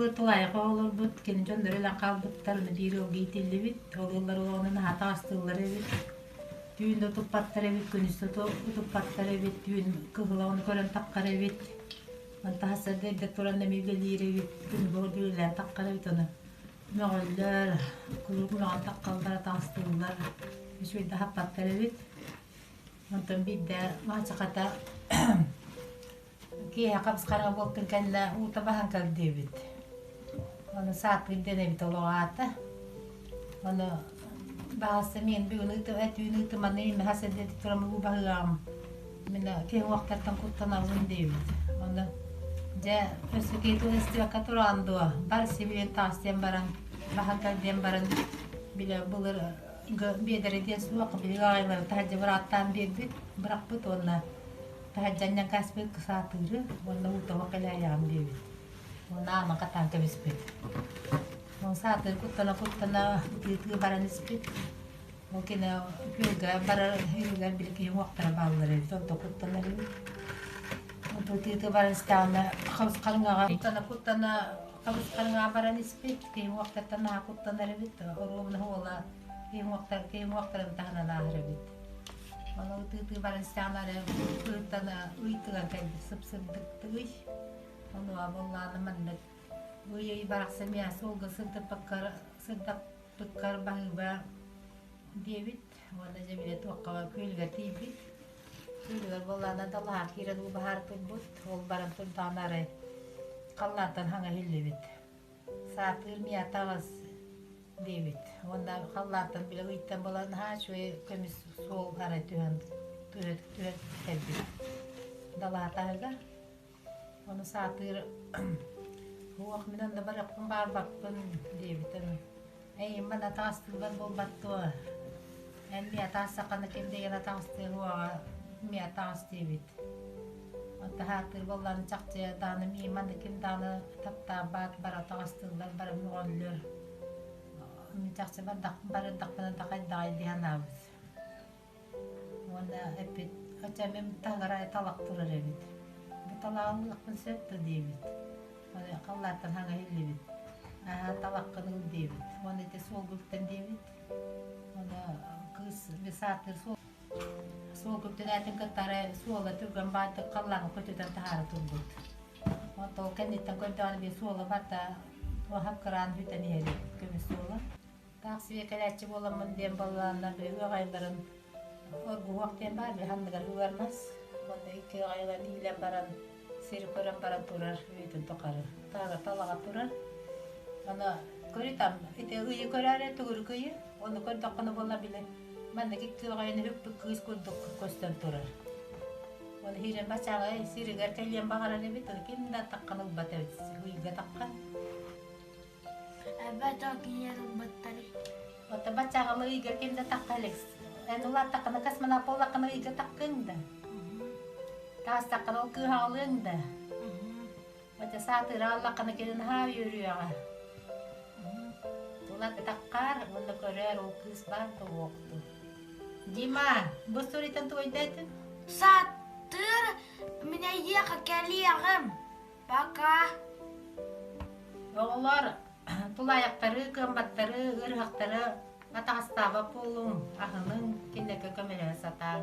Былыр тулаайах оҕолорбут, кини дьонноро өлөн хаалбыттар, аны биир ыалга иитиллибит, ол ыаллар олоҕунан наһаа таҕыстыыллар эбит. Түүн да утуппаттар эбит, күнүс да утуппаттар эбит, түүн кыһыл оҕону көрөн таххар эбит. Онтон сарсыарда эрдэ туран эмиэ үлэлиир эбит, күнү быһа үлэлээн таххар эбит ону мөҕөллөр, куруук мөҕөн таххаллар, атаҕастыыллар, үчүгэй да аһаппаттар эбит. Онтон биирдэ маачахата киэһэ хабыс-хараҥа буолтун кэннэ уута баһан кэл диэбит. Ону саатыыр диэн эбит олох аата. Ону баҕас мин бүгүн түүн ыытыманы имэ хас эрдэ туран уу баһыаҕым. Мин киһи уохтартан куттанабын диэбит. Ону дьэ өссө киһи тыл истибэккэ тураҕын дуо? Бар сибилин таҕыс диэн баран баһан кэл диэн баран бile былыр биэдэрэ диэн суох биһиги аҕайлары таһырдьа бырааттаан биэрбит бырахпыт уонна таһырдьа анньан кааспыт саатыыры уонна уутаҕа кэлээйэҕин диэбит уонна аанын хатаан кэбиспит. Ол саатыыр куттана-куттана ытыы-ытыы баран испит. Ол кэннэ күөлгэ барар иһигэр били киһи уҥуохтара бааллар эбит, онто куттанар эбит. Онто ытыы-ытыы баран истэҕинэ хабыс хараҥаҕа куттана-куттана хабыс хараҥаҕа баран испит. Киһи уҥуохтартан наһаа куттанар эбит. Оруобуна уола киһи уҥуохтар киһи уҥуохтарын таһынан ааһар эбит. Ону ытыы-ытыы баран истэҕинэ эрэ кыыртан ый тыган кэлбит сып-сырдык тыый. Ону буоллаҕына маннык ый-ый барахсан миэхэ суолга сырдаппаккар сырдаппыккар баһыыба диэбит уонна дьэ бile туохха күөлүгэр тиийбит. Күөлүгэр буоллаҕына далаһа киирэн уу баһаар турбут. Ол баран турдаҕына арай халлаантан хаҥа иһиллибит. Саатыыр миэхэ таҕыс диэбит. Уонна халлаантан бile ыйтан буолан наһаа үчүгэй көмүс суол арай түһэн түһэ түһэн кэлбит. Далаһа таһыгар Ону саатыыр «Уох, мин онно барыахпын баҕарбаппын» диэбитим. «Эйим манна таҥастыыллар буолбат дуо? Эн миэхэ таҥастаххына ким дэйэн атаҕастыа уоҕа миэхэ таҥас» диэбит. Онто саатыыр буоллаҕына чахчы даҕаны миигин манна ким даҕаны таптаабат, бары атаҕастыыллар, бары мөҕөллөр. Мин чахчы барардахпына да хайдаҕай дии санаабыт. Уонна эппит, хотя мин таҥара талах турар эбит. Бу талаҕы ылыахпын сөп да диэбит. Халлааттан хаҥа иһиллибит. Аа талаххын ыл диэбит. Уонна ити суолга үктэн диэбит. Уонна кыыс саатыыр суол суолга үктэнээтин кытта арай суола түргэн баайдык халлааҥҥа көтүтэн таһаара турбут. Онтон ол кэнниттэн көрдөҕүнэ биир суола барда туоһап кыраан бүтэн иһэр эбит көмүс суола. Таах сибиэ кэлээччи буоламмын диэн баллааннар били ыаҕайаларын оргуһуох диэн баар били анныгар ыар мас уонна икки ыаҕайаларын иилэн баран сири көрөн баран турар үйэтин тухары тааҕы талаҕа турар аны көрүтам ити ыйы көрөөрү төгүрүк ыйы ону көрдөххүнэ буолла били маннык икки ыаҕайаны үппүт кыыс курдук көстөн турар оны хиирэн бачааҕай сиригэр кэлиэн баҕарар эбит ким да таххан ылбат эбит ыйга таххан Эбэтэр кинилэр ылбыттарый? Оттон баччааҕылыы ыйга ким да тахха илик. Эн улааттаххына космонавт буоллаххына ыйга таххыҥ да. Таастаххына ол кыыһаҕалыаҥ да. Оттон саатыыра аллаххына кини наһаа үөрүөҕэ. Улаат таххаар уонна көрөөр ол кыыс баар да уохту. Дима, бу суруйтан туойдаатын? Саатыыр мин эйиэхэ кэлиэҕим. Пока. Оҕолор тулаайахтары, кыамматтары, ыарыһахтары атаҕастаабат буолуҥ, аһыныҥ, кинилэргэ көмөлөһө сатааҥ.